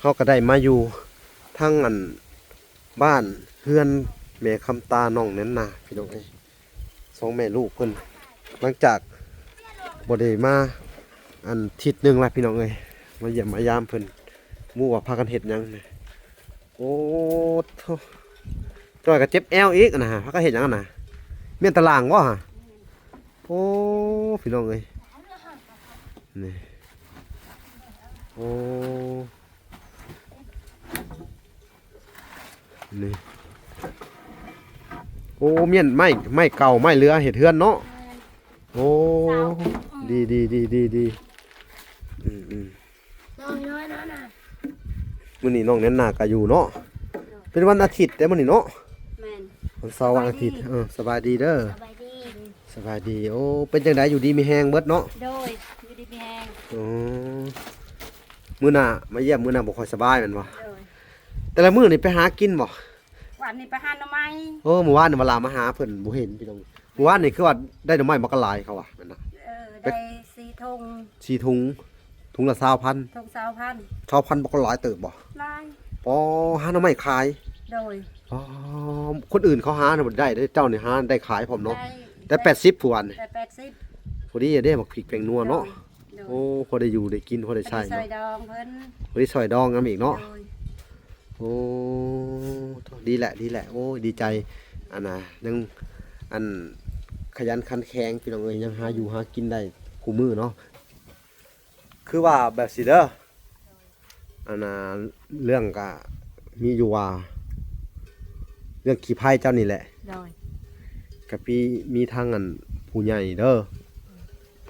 ເຮົາກໍໄດ້ມາຢູ່ທາງອັນ ບ້ານເຮືອນແມ່ຄຳຕາ ນ້ອງແໜ້ນໜາ ພີ່ນ້ອງເອີຍ. ສອງແມ່ລູກເພິ່ນ ຫຼັງຈາກບໍ່ໄດ້ມາອັນທິດໜຶ່ງແລ້ວ ພີ່ນ້ອງເອີຍ, ມາຢ້ຽມມາຢາມເພິ່ນ. ບໍ່ຮູ້ວ່າພາກັນເຮັດຫຍັງ. ໂອ້ໂທ້ ຈ້ອຍກໍເຈັບແອວອີກນະ. ພາກັນເຮັດຫຍັງນະ? ມ້ຽນຕາລ່າງບໍ່ຫະ? ໂອ້ ພີ່ນ້ອງເອີຍ ນີ້ ໂອ້ ນີ້ ໂອ້ ມ້ຽນໄມ້ ໄມ້ເກົ່າໄມ້ເຫຼືອເຮັດເຮືອນເນາະ. ໂອ້ ດີໆໆໆ ອືມໆ ນ້ອງນ້ອຍນັ້ນນະ ມື້ນີ້ນ້ອງແໜ້ນໜາກໍຢູ່ເນາະ. ເປັນວັນອາທິດເດ້ມື້ນີ້ເນາະ. ແມ່ນ ວັນເສົາ ວັນອາທິດ. ເອີ ສະບາຍດີເດີ ສະບາຍດີ ສະບາຍດີ. ໂອ້ ເປັນຈັ່ງໃດ ຢູ່ດີມີແຮງເບິດເນາະ? ໂດຍ ຢູ່ດີມີແຮງ. ອໍ ມື້ໜ້າມາຢ້ຽມ ມື້ໜ້າບໍ່ຄ່ອຍສະບາຍແມ່ນບໍ່? ໂດຍ ແຕ່ລະມື້ນີ້ໄປຫາກິນບໍ່? ວານນີ້ໄປຫາໜໍ່ໄມ້. ໂອ້ ມື້ວານນີ້ມາລາມາຫາເພິ່ນບໍ່ເຫັນ ພີ່ນ້ອງ. ມື້ວານນີ້ຄືວ່າໄດ້ໜໍ່ໄມ້ມາກໍຫຼາຍເຂົາວ່າແມ່ນນະ? ເອີ ໄດ້ສີ່ຖົງ ສີ່ຖົງ ຖົງລະຊາວພັນ ຖົງຊາວພັນ ຊາວພັນບໍ່ກໍຫຼາຍເຕີບບໍ່? ຫຼາຍ ປໍ ຫາໜໍ່ໄມ້ຂາຍ. ໂດຍ ປໍ ຄົນອື່ນເຂົາຫານະບໍ່ໄດ້ເດ້ ເຈົ້ານີ້ຫາໄດ້ຂາຍພ້ອມເນາະ. ໄດ້ ໄດ້ແປດສິບຜູ້ວານນີ້ ໄດ້ແປດສິບ ພໍດີເດ້ ໝາກພິກແປ້ງນົວເນາະ. ໂດຍ ໂອ້ ພໍໄດ້ຢູ່ໄດ້ກິນ ພໍໄດ້ໃຊ້ເນາະ ພໍໄດ້ຊ່ອຍດອງເພິ່ນ ພໍໄດ້ຊ່ອຍດອງນຳອີກເນາະ. ໂດຍ ໂອ້ ດີແຫຼະ ດີແຫຼະ. ໂອ້ຍ ດີໃຈ ອັນນ່າ ຍັງ ອັນ ຂະຫຍັນຂັນແຂງ ພີ່ນ້ອງເອີຍ ຍັງຫາຢູ່ຫາກິນໄດ້ຄູ່ມື້ເນາະ. ຄືວ່າແບບຊີ້ເດີ ອັນນ່າ ເລື່ອງກະມີຢູ່ວ່າ ເລື່ອງຂີ້ໄພເຈົ້ານີ້ແຫຼະ. ໂດຍ ກະມີ ມີທາງອັນຜູ້ໃຫຍ່ເດີ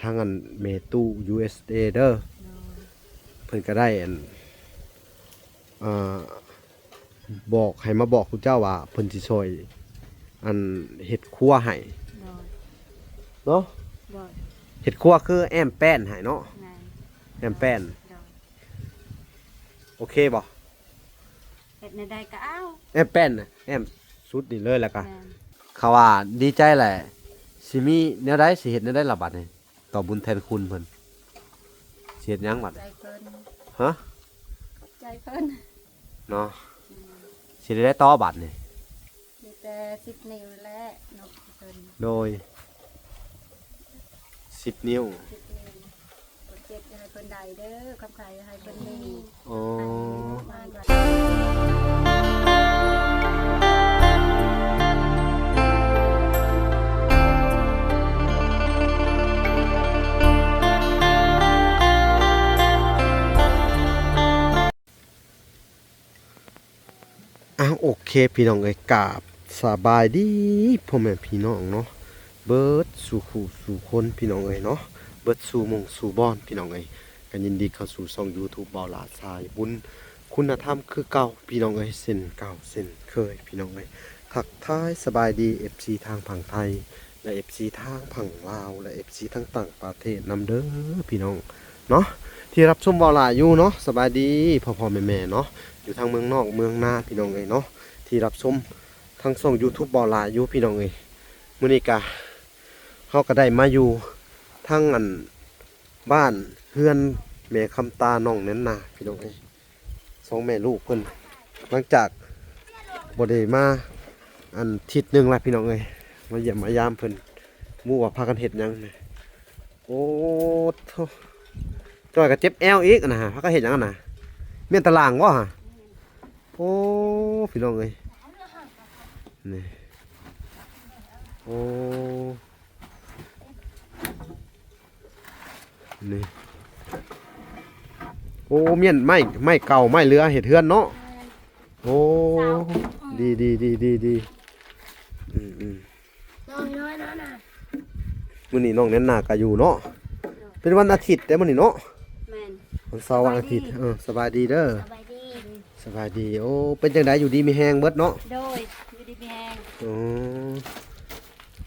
ທາງອັນແມ່ຕູ້ ຢູເອສເອ ເດີ ໂດຍ ເພິ່ນກະໄດ້ອັນ ອ່າ ບອກ ໃຫ້ມາບອກຜູ້ເຈົ້າວ່າເພິ່ນຊິຊ່ອຍ ອັນ ເຮັດຄົວໃຫ້ ໂດຍ ເນາະ. ໂດຍ ເຮັດຄົວຄືແອ້ມແປ້ນໃຫ້ເນາະ. ແມ່ນ ແອ້ມແປ້ນ ໂດຍ ໂອເຄບໍ່? ເຮັດແນວໃດກໍເອົາ ແອ້ມແປ້ນນະ ແອ້ມສຸດນີ້ເລີຍ. ແລ້ວກໍ ແມ່ນ ເຂົາວ່າດີໃຈແຫຼະ ຊິມີແນວໃດ ຊິເຮັດແນວໃດລະບັດນີ້? ຕອບບຸນແທນຄຸນເພິ່ນ ຊິເຮັດຫຍັງບັດ? ໃຈເພິ່ນ ຮະ? ໃຈເພິ່ນເນາະ. ອືມ ຊິໄດ້ຕໍ່ບັດນີ້? ມີແຕ່ສິບນິ້ວແຫຼະເນາະເພິ່ນ. ໂດຍ ສິບນິ້ວ ສິບນິ້ວ. ຄົນເຈັບຢ່າໃຫ້ເພິ່ນໄດ້ເດີ ຄວາມໄຄຢ່າໃຫ້ເພິ່ນມີ. ອໍ ອ້າວ ໂອເຄ ພີ່ນ້ອງເອີຍ ກາບສະບາຍດີພໍ່ແມ່ພີ່ນ້ອງເນາະ ເບິດສູ່ຄູ່ສູ່ຄົນ ພີ່ນ້ອງເອີຍເນາະ ເບິດສູ່ໝ່ອງສູ່ບ່ອນ ພີ່ນ້ອງເອີຍ. ກໍຍິນດີເຂົ້າສູ່ຊ່ອງຢູທູບ ເບົາຫຼ້າສາຍບຸນຄຸນນະທຳຄືເກົ່າ ພີ່ນ້ອງເອີຍ ເຊັ່ນເກົ່າເຊັ່ນເຄີຍ ພີ່ນ້ອງເອີຍ. ທັກທາຍສະບາຍດີ ເອັຟຊີ ທາງຝັ່ງໄທ ແລະ ເອັຟຊີ ທາງຝັ່ງລາວ ແລະ ເອັຟຊີ ທາງຕ່າງປະເທດນຳເດີ ພີ່ນ້ອງເນາະ ທີ່ຮັບຊົມເບົາຫຼ້າຢູ່ເນາະ. ສະບາຍດີພໍ່ໆແມ່ໆເນາະ ຢູ່ທາງເມືອງນອກເມືອງນາ ພີ່ນ້ອງເອີຍເນາະ ທີ່ຮັບຊົມທາງຊ່ອງຢູທູບ ເບົາຫຼ້າຢູ່ ພີ່ນ້ອງເອີຍ. ມື້ນີ້ກະ ເຮົາກໍໄດ້ມາຢູ່ທາງອັນ ບ້ານເຮືອນແມ່ຄຳຕາ ນ້ອງແໜ້ນໜາ ພີ່ນ້ອງເອີຍ. ສອງແມ່ລູກເພິ່ນ ຫຼັງຈາກບໍ່ໄດ້ມາອັນທິດໜຶ່ງແລ້ວ ພີ່ນ້ອງເອີຍ, ມາຢ້ຽມມາຢາມເພິ່ນ ບໍ່ຮູ້ວ່າພາກັນເຮັດຫຍັງ. ໂອ້ໂທ້ ຈ້ອຍກໍເຈັບແອວອີກນະ, ພາກັນເຮັດຫຍັງນະ? ມ້ຽນຕາລ່າງບໍ່ຫະ? ໂອ້ ພີ່ນ້ອງເອີຍ ນີ້ ໂອ້ ນີ້ ໂອ້ ມ້ຽນໄມ້ ໄມ້ເກົ່າໄມ້ເຫຼືອເຮັດເຮືອນເນາະ. ໂອ້ ເສົາ ດີ ດີ ດີ ດີ ດີ ອືມ ອືມ ນ້ອງນ້ອຍນັ້ນນະ ມື້ນີ້ນ້ອງແໜ້ນໜາກໍຢູ່ເນາະ. ເປັນວັນອາທິດເດ້ມື້ນີ້ເນາະ. ແມ່ນ ວັນເສົາ ວັນອາທິດ. ສະບາຍດີ ເອີ ສະບາຍດີເດີ ສະບາຍດີ ສະບາຍດີ. ໂອ້ ເປັນຈັ່ງໃດ ຢູ່ດີມີແຮງເບິດເນາະ? ໂດຍ ຢູ່ດີມີແຮງ. ອໍ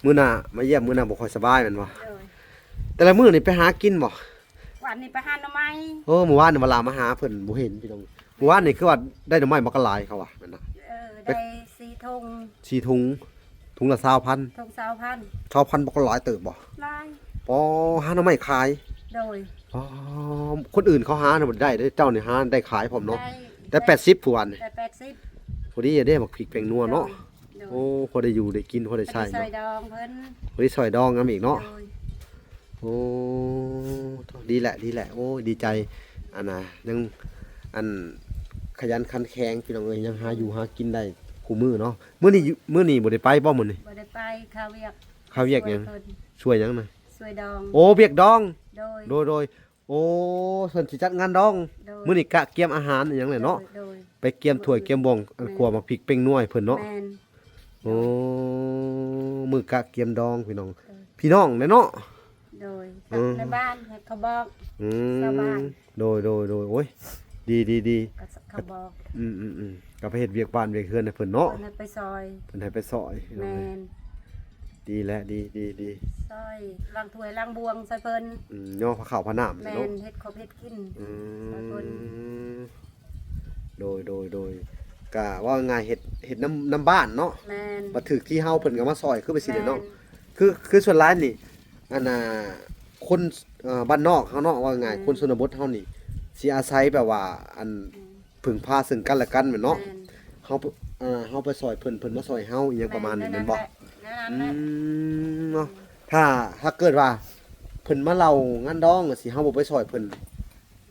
ມື້ໜ້າມາຢ້ຽມ ມື້ໜ້າບໍ່ຄ່ອຍສະບາຍແມ່ນບໍ່? ໂດຍ ແຕ່ລະມື້ນີ້ໄປຫາກິນບໍ່? ວານນີ້ໄປຫາໜໍ່ໄມ້. ໂອ້ ມື້ວານນີ້ມາລາມາຫາເພິ່ນບໍ່ເຫັນພີ່ນ້ອງ. ມື້ວານນີ້ຄືວ່າໄດ້ໜໍ່ໄມ້ມາກໍຫຼາຍເຂົາວ່າແມ່ນນະ? ເອີ ໄດ້ສີ່ຖົງ ສີ່ຖົງ ຖົງລະຊາວພັນ ຖົງຊາວພັນ ຊາວພັນບໍ່ກໍຫຼາຍເຕີບບໍ່? ຫຼາຍ ປໍ ຫາໜໍ່ໄມ້ຂາຍ. ໂດຍ ປໍ ຄົນອື່ນເຂົາຫານະບໍ່ໄດ້ເດ້ ເຈົ້ານີ້ຫາໄດ້ຂາຍພ້ອມເນາະ. ໄດ້ ແຕ່ແປດສິບຜູ້ວ່ານີ້ ແຕ່ແປດສິບ ພໍດີເດ້ ໝາກພິກແປ້ງນົວເນາະ. ໂດຍ ໂອ້ ພໍໄດ້ຢູ່ໄດ້ກິນ ພໍໄດ້ໃຊ້ ໄດ້ຊ່ອຍດອງເພິ່ນ ພໍໄດ້ຊ່ອຍດອງນຳອີກເນາະ. ໂດຍ ໂອ້ ດີແຫຼະ ດີແຫຼະ ໂອ້ຍ ດີໃຈ ອັນນ່າ ຍັງ ອັນ ຂະຫຍັນຂັນແຂງ ພີ່ນ້ອງເອີຍ ຍັງຫາຢູ່ຫາກິນໄດ້ຄູ່ມື້ເນາະ. ມື້ນີ້ ມື້ນີ້ບໍ່ໄດ້ໄປບໍ່ມື້ນີ້? ບໍ່ໄດ້ໄປ ຄາວຽກ ຄາວຽກຫຍັງ? ຊ່ວຍເພິ່ນ ຊ່ວຍຫຍັງນະ? ຊ່ວຍດອງ ໂອ້ ວຽກດອງ ໂດຍ ໂດຍ ໂດຍ. ໂອ້ ເພິ່ນຊິຈັດງານດອງ ໂດຍ ມື້ນີ້ກະກຽມອາຫານອີຫຍັງແຫຼະເນາະ. ໂດຍ ໂດຍ ໄປກຽມຖ້ວຍກຽມບ່ວງ ອັນ ແມ່ນ ຂົ້ວໝາກພິກແປ້ງນົວໃຫ້ເພິ່ນເນາະ. ແມ່ນ ໂອ້ ໂດຍ ມື້ກະກຽມດອງ ພີ່ນ້ອງ ເອີ ພີ່ນ້ອງແຫຼະເນາະ. ໂດຍ ເອີ ໃນບ້ານໃຫ້ເຂົາບອກ ອືມ ຊາວບ້ານ ໂດຍ ໂດຍ ໂດຍ ໂອ້ຍ ດີ ດີ ດີ ກໍເຂົາບອກ ອືມ ອືມ ອືມ ກໍໄປເຮັດວຽກບ້ານວຽກເຮືອນໃຫ້ເພິ່ນເນາະ ເພິ່ນໃຫ້ໄປຊ່ອຍ ເພິ່ນໃຫ້ໄປຊ່ອຍ ແມ່ນ ດີແຫຼະ ດີ ດີ ດີ ຊ່ອຍລ້າງຖ້ວຍລ້າງບ່ວງໃສ່ເພິ່ນ ອືມ ຍໍພາເຂົ້າພານ້ຳ ແມ່ນເນາະ ເຮັດຂອບເຮັດກິນ ອືມ ໃສ່ເພິ່ນ ໂດຍ ໂດຍ ໂດຍ ກະເວົ້າງ່າຍໆ ເຮັດ ເຮັດນຳ ນຳບ້ານເນາະ ແມ່ນ ບັດຖືກທີ່ເຮົາ ເພິ່ນກໍມາຊ່ອຍ ຄືໄປຊີ້ແຫຼະເນາະ ແມ່ນ ຄື ຄືສ່ວນຫຼາຍນີ້ ອັນນ່າ ຄົນ ເອີ ບ້ານນອກເຮົາເນາະ ເວົ້າງ່າຍໆ ແມ່ນ ຄົນຊົນນະບົດເຮົານີ້ ຊິອາໄສແບບວ່າ ອັນ ອືມ ເພິ່ງພາເຊິ່ງກັນແລະກັນແມ່ນເນາະ ແມ່ນ ເຮົາ ເອີ ເຮົາໄປຊ່ອຍເພິ່ນ ເພິ່ນມາຊ່ອຍເຮົາ ອີ່ຫຍັງປະມານນີ້ແມ່ນບໍ່? ແມ່ນ ອືມ ເນາະ ຖ້າ ຖ້າເກີດວ່າ ເພິ່ນມາເລົ່າງານດອງ ຊິເຮົາບໍ່ໄປຊ່ອຍເພິ່ນ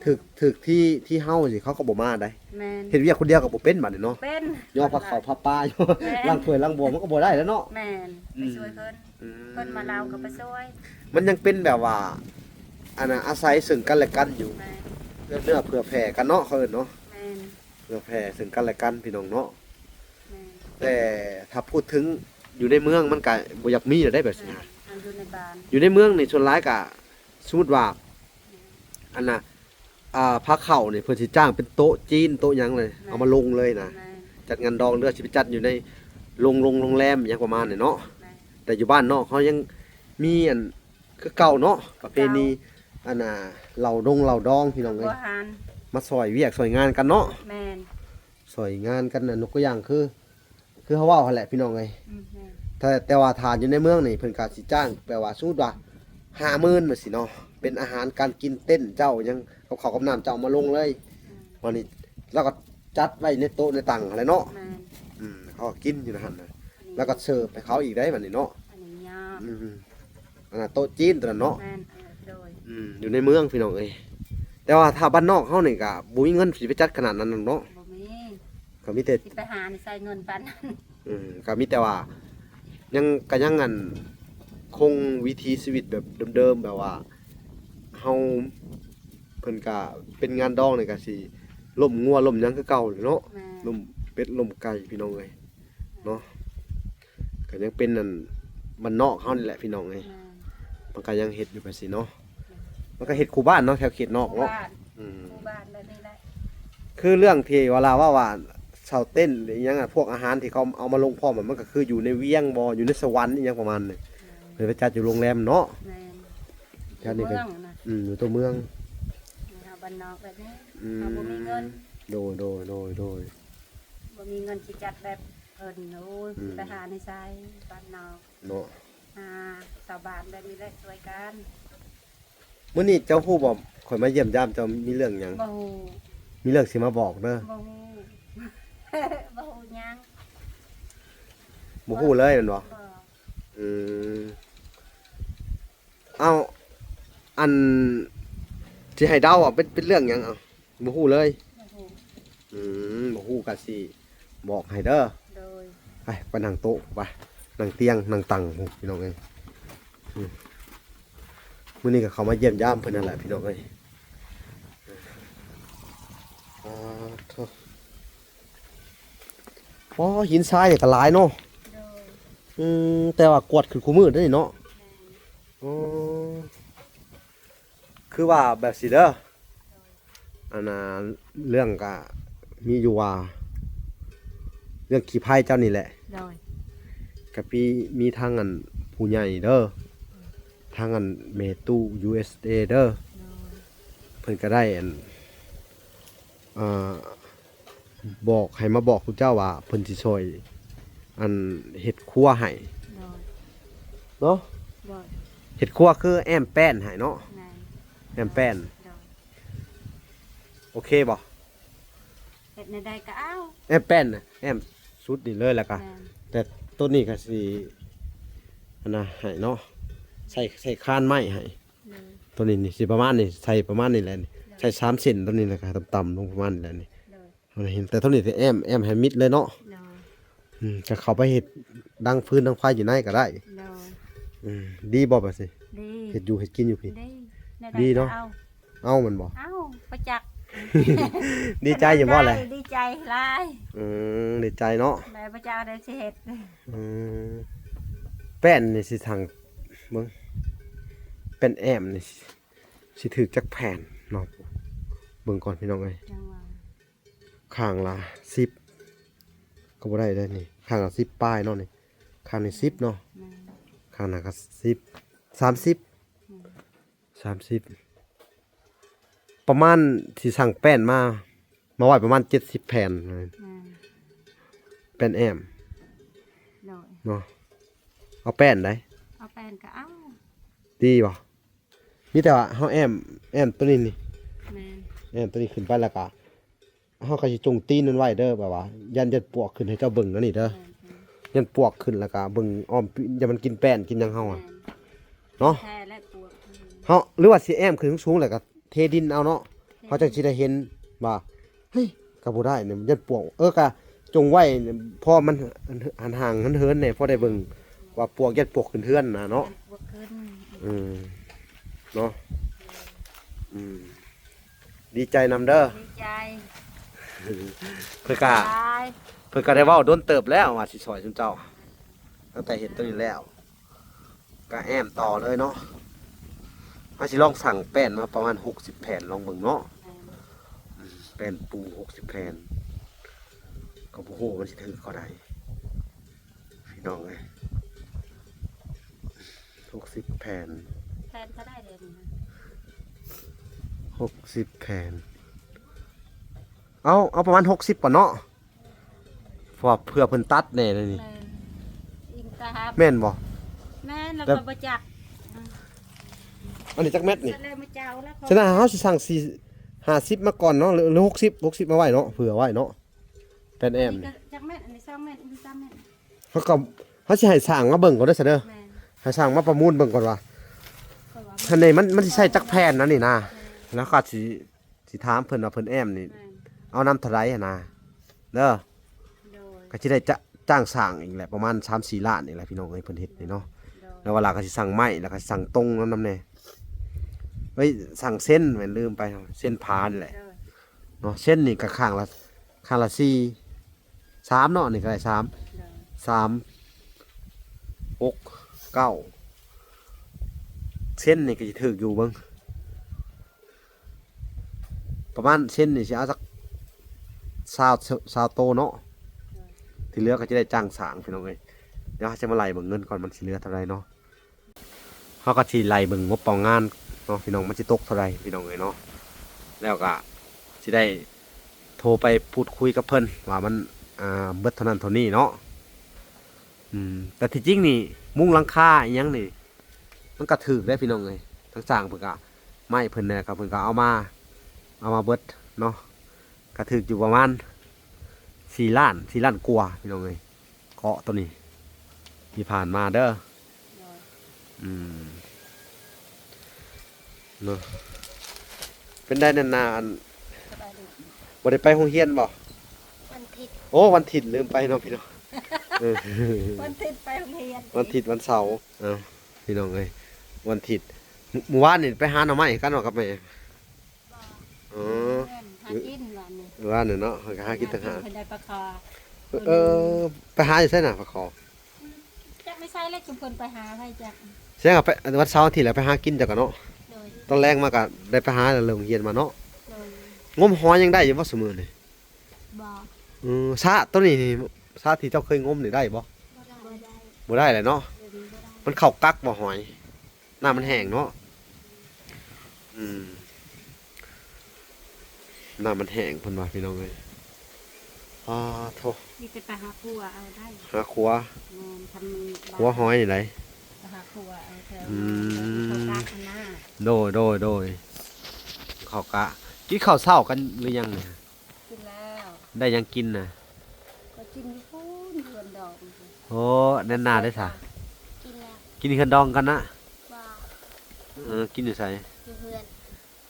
ຖືກ ຖືກທີ່ ທີ່ເຮົາ ຊິເຂົາກໍບໍ່ມາໄດ໋ ແມ່ນ ເຮັດວຽກຄົນດຽວກໍບໍ່ເປັນບາດນີ້ເນາະ ເປັນ ຍໍພາເຂົ້າພາປາຢູ່ ແມ່ນ ລ້າງຖ້ວຍລ້າງບ່ວງ ມັນກໍບໍ່ໄດ້ແລ້ວເນາະ ແມ່ນ ອືມ ໄປຊ່ວຍເພິ່ນ ອືມ ເພິ່ນມາເລົ່າກໍໄປຊ່ວຍ ມັນຍັງເປັນແບບວ່າ ອັນນ່າ ອາໄສເຊິ່ງກັນແລະກັນຢູ່ ແມ່ນ ເອື້ອເຟື້ອເຜື່ອແຜ່ກັນເນາະ ເຂົາເອີ້ນເນາະ ແມ່ນ ເຜື່ອແຜ່ເຊິ່ງກັນແລະກັນ ພີ່ນ້ອງເນາະ ແມ່ນ ແຕ່ຖ້າພູດເຖິງຢູ່ໃນເມືອງ ມັນກະບໍ່ຢາກມີແລ້ວໄດ໋ ແບບນີ້ນະ ແມ່ນ ຢູ່ໃນບ້ານ ຢູ່ໃນເມືອງນີ້ ສ່ວນຫຼາຍກະ ສົມມຸດວ່າ ອັນນ່າ ອ່າ ພາເຂົ້ານີ້ ເພິ່ນຊິຈ້າງເປັນໂຕະຈີນ ໂຕະຫຍັງເລີຍ ແມ່ນ ເອົາມາລົງເລີຍນະ ແມ່ນ ຈັດງານດອງ ຫຼືຊິໄປຈັດຢູ່ໃນໂລງ ໂລງ ໂລງແຮມຫຍັງປະມານນີ້ເນາະ ແມ່ນ ແຕ່ຢູ່ບ້ານເນາະ ເຮົາຍັງມີອັນ ຄືເກົ່າເນາະ ປະເພນີ ເກົ່າ ອັນນ່າ ເຫຼົ້າດົງເຫຼົ້າດອງ ພີ່ນ້ອງເອີຍ ມາຊ່ອຍວຽກຊ່ອຍງານກັນເນາະ ແມ່ນ ຊ່ອຍງານກັນ ອັນ ຍົກຕົວຢ່າງຄື ຄືເຮົາເວົ້າຫັ້ນແຫຼະ ພີ່ນ້ອງເອີຍ ອືມ ແມ່ນ ແຕ່ ແຕ່ວ່າຖ້າຢູ່ໃນເມືອງນີ້ ເພິ່ນກໍຊິຈ້າງ ແບບວ່າ ສົມມຸດວ່າ ຫ້າໝື່ນ ແບບຊີ້ເນາະ ເປັນອາຫານການກິນ ເຕັນເຈົ້າຫຍັງ ກັບເຂົ້າກັບນ້ຳ ເຈົ້າເອົາມາລົງເລີຍ ອືມ ບາດນີ້ ລາວກໍຈັດໄວ້ໃນໂຕະໃນຕັ່ງຫັ້ນແຫຼະເນາະ ແມ່ນ ອືມ ເຂົາກໍກິນຢູ່ໃນຫັ້ນນະ ອັນນີ້ ແລ້ວກໍເສີບໃຫ້ເຂົາອີກໄດ໋ ບາດນີ້ເນາະ ອັນນີ້ຍາກ ອືມ ອັນນັ້ນໂຕະຈີນຕົວນັ້ນເນາະ ແມ່ນ ເອີ ໂດຍ ອືມ ຢູ່ໃນເມືອງ ພີ່ນ້ອງເອີຍ ແຕ່ວ່າຖ້າບ້ານນອກເຮົານີ້ກໍບໍ່ມີເງິນຊິໄປຈັດຂະໜາດນັ້ນດອກເນາະ ບໍ່ມີ ກໍມີແຕ່ ຊິໄປຫາໃສເງິນປານນັ້ນ ອືມ ກໍມີແຕ່ວ່າ ຍັງ ກໍຍັງ ອັນ ຄົງວິຖີຊີວິດແບບເດີມໆ ແບບວ່າເຮົາ ເພິ່ນກະເປັນງານດອງນີ້ກະຊິລົ້ມງົວລົ້ມຫຍັງຄືເກົ່າແຫຼະເນາະ ແມ່ນ ລົ້ມເປັດລົ້ມໄກ່ ພີ່ນ້ອງເອີຍ ເນາະ ກະຍັງເປັນອັນບ້ານນອກເຮົານີ້ແຫຼະ ພີ່ນ້ອງເອີຍ ແມ່ນ ມັນກະຍັງເຮັດຢູ່ແບບຊີ້ເນາະ ມັນກະເຮັດຄູ່ບ້ານເນາະ ແຖວເຂດນອກເນາະ ຄູ່ບ້ານ ອືມ ຄູ່ບ້ານແບບນີ້ແຫຼະ ຄືເລື່ອງທີ່ວ່າລາວເວົ້າວ່າເຊົ່າເຕັນອີ່ຫຍັງອະ ພວກອາຫານທີ່ເຂົາເອົາມາລົງພ້ອມອະ ມັນກະຄືຢູ່ໃນວຽງບໍ ຢູ່ໃນສະຫວັນອີ່ຫຍັງປະມານນີ້ ອືມ ເພິ່ນໄປຈັດຢູ່ໂຮງແຮມເນາະ ແມ່ນ ແຖວນີ້ກໍ ຢູ່ເມືອງນະ ອືມ ຢູ່ຕົວເມືອງ ເຮົາບ້ານນອກແບບນີ້ ອືມ ເຮົາບໍ່ມີເງິນ ໂດຍ ໂດຍ ໂດຍ ໂດຍ ບໍ່ມີເງິນຊິຈັດແບບເພິ່ນ ໂອ້ຍ ອືມ ຊິໄປຫາໃນໃສ ບ້ານນອກເນາະ ຫາຊາວບ້ານແບບນີ້ແຫຼະຊ່ວຍກັນ ມື້ນີ້ເຈົ້າຮູ້ບໍ່ ຂ້ອຍມາຢ້ຽມຢາມເຈົ້າມີເລື່ອງຫຍັງ? ບໍ່ຮູ້ ມີເລື່ອງຊິມາບອກເດີ ບໍ່ຮູ້ ບໍ່ຮູ້ຫຍັງ ບໍ່ຮູ້ເລີຍແມ່ນບໍ່? ບໍ່ ອືມ ເອົ້າ ອັນ ຊິໃຫ້ເດົາເອົາ ເປັນ ເປັນເລື່ອງຫຍັງເອົາ? ບໍ່ຮູ້ເລີຍ ບໍ່ຮູ້ ອືມ ບໍ່ຮູ້ກະຊິບອກໃຫ້ເດີ ໂດຍ ໄປ ໄປນັ່ງໂຕະ ໄປ ນັ່ງຕຽງ ນັ່ງຕັ່ງ ໂອ້ ພີ່ນ້ອງເອີຍ ອືມ ມື້ນີ້ກໍເຂົ້າມາຢ້ຽມຢາມເພິ່ນນັ້ນແຫຼະ ພີ່ນ້ອງເອີຍ ອາ ໂທ້ ອໍ ຫີນຊາຍນີ້ກໍຫຼາຍເນາະ ໂດຍ ອືມ ແຕ່ວ່າກວດຂຶ້ນຄູ່ມື້ເດ້ເນາະ ແມ່ນ ອໍ ຄືວ່າແບບຊີ້ເດີ ອັນນ່າ ເລື່ອງກະມີຢູ່ວ່າ ເລື່ອງຂີ້ໄພເຈົ້ານີ້ແຫຼະ ໂດຍ ກະມີ ມີທາງອັນຜູ້ໃຫຍ່ເດີ ທາງອັນແມ່ຕູ້ ຢູເອັສເອ ເດີ ໂດຍ ເພິ່ນກະໄດ້ອັນ ອ່າ ບອກ ໃຫ້ມາບອກພວກເຈົ້າວ່າເພິ່ນຊິຊ່ອຍ ອັນ ເຮັດຄົວໃຫ້ ໂດຍ ເນາະ ໂດຍ ເຮັດຄົວຄືແອ້ມແປ້ນໃຫ້ເນາະ ແມ່ນ ແອ້ມແປ້ນ ໂດຍ ໂອເຄບໍ່? ເຮັດແນວໃດກໍເອົາ ແອ້ມແປ້ນນະ ແອ້ມສຸດນີ້ເລີຍ ແລ້ວກໍ ແມ່ນ ແຕ່ໂຕນີ້ກໍຊິ ອັນນະ ໃຫ້ເນາະ ໃສ່ ໃສ່ຄານໄມ້ໃຫ້ ໂດຍ ໂຕນີ້ນີ້ ຊິປະມານນີ້ ໃສ່ປະມານນີ້ແຫຼະນີ້ ໂດຍ ໃສ່ສາມເສັ້ນ ໂຕນີ້ ແລ້ວກໍຕ່ຳໆລົງປະມານນີ້ແຫຼະນີ້ ໂດຍ ເຮົາເຫັນ ແຕ່ໂຕນີ້ແອ້ມ ແອ້ມໃຫ້ມິດເລີຍເນາະ ໂດຍ ອືມ ຈະເຂົ້າໄປເຮັດດັງຟືນດັງໄຟຢູ່ໃນກໍໄດ້ ໂດຍ ອືມ ດີບໍ່ບາດນີ້ ດີ ເຮັດຢູ່ເຮັດກິນຢູ່ພີ້ ດີ ແນວໃດ ດີເນາະ ກໍເອົາ ເອົາແມ່ນບໍ່ ເອົາ ປະຈັກ ດີໃຈຢູ່ບໍ່ແຫຼະ ດີໃຈຫຼາຍ ອືມ ດີໃຈເນາະ ແລ້ວພະເຈົ້າໄດ້ຊິເຮັດ ອືມ ແປ້ນນີ້ຊິສັ່ງເບິ່ງ ແປ້ນແອ້ມນີ້ຊິຖືກຈັກແຜ່ນເນາະ ເບິ່ງກ່ອນພີ່ນ້ອງເອີຍ ຈັ່ງວ່າ ຂ້າງລະສິບ ກໍບໍ່ໄດ້ເດ້ນີ້ ຂ້າງລະສິບປາຍເນາະນີ້ ຂ້າງນີ້ສິບເນາະ ແມ່ນ ຂ້າງນັ້ນກໍສິບ ສາມສິບ ແມ່ນ ສາມສິບ ປະມານ ຊິສັ່ງແປ້ນມາ ມາໄວ້ປະມານເຈັດສິບແຜ່ນ ແມ່ນ ແປ້ນແອ້ມ ໂດຍ ເນາະ ເອົາແປ້ນໃດ ເອົາແປ້ນກໍເອົາ ດີບໍ່ ມີແຕ່ວ່າເຮົາແອ້ມ ແອ້ມໂຕນີ້ນີ້ ແມ່ນ ແອ້ມໂຕນີ້ຂຶ້ນໄປ ແລ້ວກໍ ເຮົາກໍຊິຈົ່ງຕີນມັນໄວ້ເດີ ແບບວ່າຢ້ານ ຢ້ານປວກຂຶ້ນໃຫ້ເຈົ້າເບິ່ງອັນນີ້ເດີ ແມ່ນໆ ຢ້ານປວກຂຶ້ນ ແລ້ວກໍເບິ່ງອ້ອມ ຢ້ານມັນກິນແປ້ນກິນຫຍັງເຮົາ ແມ່ນ ເນາະ ແທ້ແລະປວກ ອືມ ເຮົາ ຫຼືວ່າຊິແອ້ມຂຶ້ນສູງໆ ແລ້ວກໍເທດິນເອົາເນາະ ເທດິນ ເຮົາຈັ່ງຊິໄດ້ເຫັນວ່າ ເຮີ້ຍ ກໍບໍ່ໄດ້ນີ້ ຢ້ານປວກ ເອີ ກໍຈົ່ງໄວ້ພໍມັນ ຫັ້ນຫ່າງເຫີນໆແດ່ ພໍໄດ້ເບິ່ງວ່າປວກ ຢ້ານປວກຂຶ້ນເຮືອນນະເນາະ ຢ້ານປວກຂຶ້ນ ອືມ ເນາະ ອືມ ດີໃຈນຳເດີ ດີໃຈ ເພິ່ນກະ ເພິ່ນກະໄດ້ເວົ້າດົນເຕີບແລ້ວວ່າຊິຊ່ອຍຊຸມເຈົ້າ ຕັ້ງແຕ່ເຮັດໂຕນີ້ແລ້ວ ກະແອ້ມຕໍ່ເລີຍເນາະ ເຮົາຊິລອງສັ່ງແປ້ນມາປະມານຫົກສິບແຜ່ນ ລອງເບິ່ງເນາະ ແມ່ນ ອືມ ແປ້ນປູຫົກສິບແຜ່ນ ກໍບໍ່ຮູ້ວ່າມັນຊິຖືກເທົ່າໃດ ພີ່ນ້ອງເອີຍ ຫົກສິບແຜ່ນ ແຜ່ນເທົ່າໃດເດນີ້ ຫົກສິບແຜ່ນ ເອົາ ເອົາປະມານຫົກສິບກ່ອນເນາະ ເພາະວ່າເພື່ອເພິ່ນຕັດແດ່ເດນີ້ ແມ່ນ ອີງຕາຫາ ແມ່ນບໍ່ ແມ່ນ ແລ້ວກໍບໍ່ຈັກ ອັນນີ້ຈັກແມັດນີ້ ສະນັ້ນເຮົາຊິສັ່ງສີ່ ຫ້າສິບມາກ່ອນເນາະ ຫຼື ຫຼືຫົກສິບ ຫົກສິບມາໄວ້ເນາະ ເຜື່ອໄວ້ເນາະ ແປ້ນແອ້ມ ອັນນີ້ກໍຈັກແມັດ ອັນນີ້ສອງແມັດ ອັນນີ້ສາມແມັດ ເຮົາກໍ ເຮົາຊິໃຫ້ຊ່າງມາເບິ່ງກ່ອນເດີຊະເດີ ແມ່ນ ໃຫ້ຊ່າງມາປະມູນເບິ່ງກ່ອນວ່າ ເພາະວ່າ ອັນນີ້ມັນ ມັນຊິໃຊ້ຈັກແຜ່ນອັນນີ້ນະ ແມ່ນ ແລ້ວກໍຊິ ຊິຖາມເພິ່ນວ່າເພິ່ນແອ້ມນີ້ ແມ່ນ ເອົານຳເທົ່າໃດຫັ້ນນະ ເດີ ໂດຍ ກໍຊິໄດ້ຈະ ຈ້າງສ້າງອີກແຫຼະ ປະມານສາມສີ່ລ້ານນີ້ແຫຼະ ພີ່ນ້ອງເອີຍ ເພິ່ນເຮັດນີ້ເນາະ ໂດຍ ແລ້ວວ່າລະກໍຊິສັ່ງໄມ້ ແລ້ວກໍຊິສັ່ງຕົງນຳ ນຳແດ່ ເອີຍ ສັ່ງເສັ້ນ ແມ່ນລືມໄປ ເສັ້ນຜານີ້ແຫຼະ ໂດຍ ເນາະ ເສັ້ນນີ້ກໍຂ້າງລະ ຂ້າງລະສີ່ ສາມເນາະ ນີ້ກໍໄດ້ສາມ ໂດຍ ສາມ ຫົກ ເກົ້າ ເສັ້ນນີ້ກໍຊິຖືກຢູ່ ເບິ່ງ ປະມານເສັ້ນນີ້ຊິເອົາຈັກຊາວ ຊາວໂຕເນາະ ໂດຍ ທີ່ເຫຼືອກໍຈະໄດ້ຈ້າງສ້າງ ພີ່ນ້ອງເອີຍ ດຽວເຮົາຈະມາໄລ່ເບິ່ງເງິນກ່ອນ ມັນຊິເຫຼືອເທົ່າໃດເນາະ ເຮົາກໍຊິໄລ່ເບິ່ງງົບປະມານເນາະ ພີ່ນ້ອງ ມັນຊິຕົກເທົ່າໃດ ພີ່ນ້ອງເອີຍເນາະ ແລ້ວກໍຊິໄດ້ໂທໄປພູດຄຸຍກັບເພິ່ນວ່າມັນ ອ່າ ເບິດເທົ່ານັ້ນເທົ່ານີ້ເນາະ ອືມ ແຕ່ທີ່ຈິງນີ້ມຸງຫຼັງຄາອີ່ຫຍັງນີ້ ມັນກໍຖືກເດ້ພີ່ນ້ອງເອີຍ ທາງຊ່າງເພິ່ນກໍ ໄມ້ເພິ່ນແຫຼະ ກໍເພິ່ນກໍເອົາມາ ເອົາມາເບິດເນາະ ກໍຖືກຢູ່ປະມານສີ່ລ້ານ ສີ່ລ້ານກວ່າພີ່ນ້ອງເອີຍ ເກາະໂຕນີ້ ທີ່ຜ່ານມາເດີ ໂດຍ ອືມ ເນາະ ເປັນໄດແນ່ນາ ອັນ ສະບາຍດີ ບໍ່ໄດ້ໄປໂຮງຮຽນບໍ່? ວັນທິດ ໂອ້ ວັນທິດ ລືມໄປເນາະພີ່ນ້ອງ ເອີ ວັນທິດໄປໂຮງຮຽນ ວັນທິດ ວັນເສົາ ເອົ້າ ພີ່ນ້ອງເອີຍ ວັນທິດ ມື້ ມື້ວານນີ້ໄປຫາໜໍ່ໄມ້ກັນບໍ່ກັບແມ່? ອໍ ຫາກິນວານນີ້ ວານນີ້ເນາະ ຫາກິນຕ່າງຫາກ ເພິ່ນໄດ້ປາຄໍ່ ເອີ ໄປຫາຢູ່ໃສນະປາຄໍ່? ຈັກໄປໃສແລ້ວ ຈຸມເພິ່ນໄປຫາໃຜຈັກ ແສດງວ່າໄປ ວັນເສົາອາທິດແລ້ວໄປຫາກິນຈັກກະເນາະ ໂດຍ ຕອນແລງມາກະໄດ້ໄປຫາເລີງຮຽນມາເນາະ ໂດຍ ງົມຫອຍຍັງໄດ້ຢູ່ບໍ່ຊຸມື້ນີ້? ບໍ່ ເອີ ສະໂຕນີ້ນີ້ ສະທີ່ເຈົ້າເຄີຍງົມນີ້ໄດ້ບໍ່? ບໍ່ໄດ້ ບໍ່ໄດ້ແຫຼະເນາະ ໂດຍ ບໍ່ໄດ້ ມັນເຂົ້າກັກບໍ່ຫອຍ? ນ້ຳມັນແຫ້ງເນາະ ອືມ ນ້ຳມັນແຫ້ງເພິ່ນວ່າພີ່ນ້ອງເອີຍ ປາໂທ້ ມີແຕ່ໄປຫາຂົວເອົາໄດ້ ຫາຂົວ ແມ່ນ ຄັນມີຂົວຫອຍນີ້ໃດ ໄປຫາຂົວເອົາແຖວ ອືມ ເຂົາກະຫັ້ນນາ ໂດຍ ໂດຍ ໂດຍ ເຂົາກະ ກິນເຂົ້າເຊົ້າກັນຫຼືຍັງນີ້? ກິນແລ້ວ ໄດ້ຫຍັງກິນນະ? ກໍກິນຢູ່ພຸ້ນເຮືອນດອງ. ໂອ້ ແໜ້ນໜ້າເດ້ຊະ. ກິນແລ້ວ. ກິນເຮືອນດອງກັນນະ? ວ່າ ເອີ ກິນຢູ່ໃສ? ຢູ່ເຮືອນ.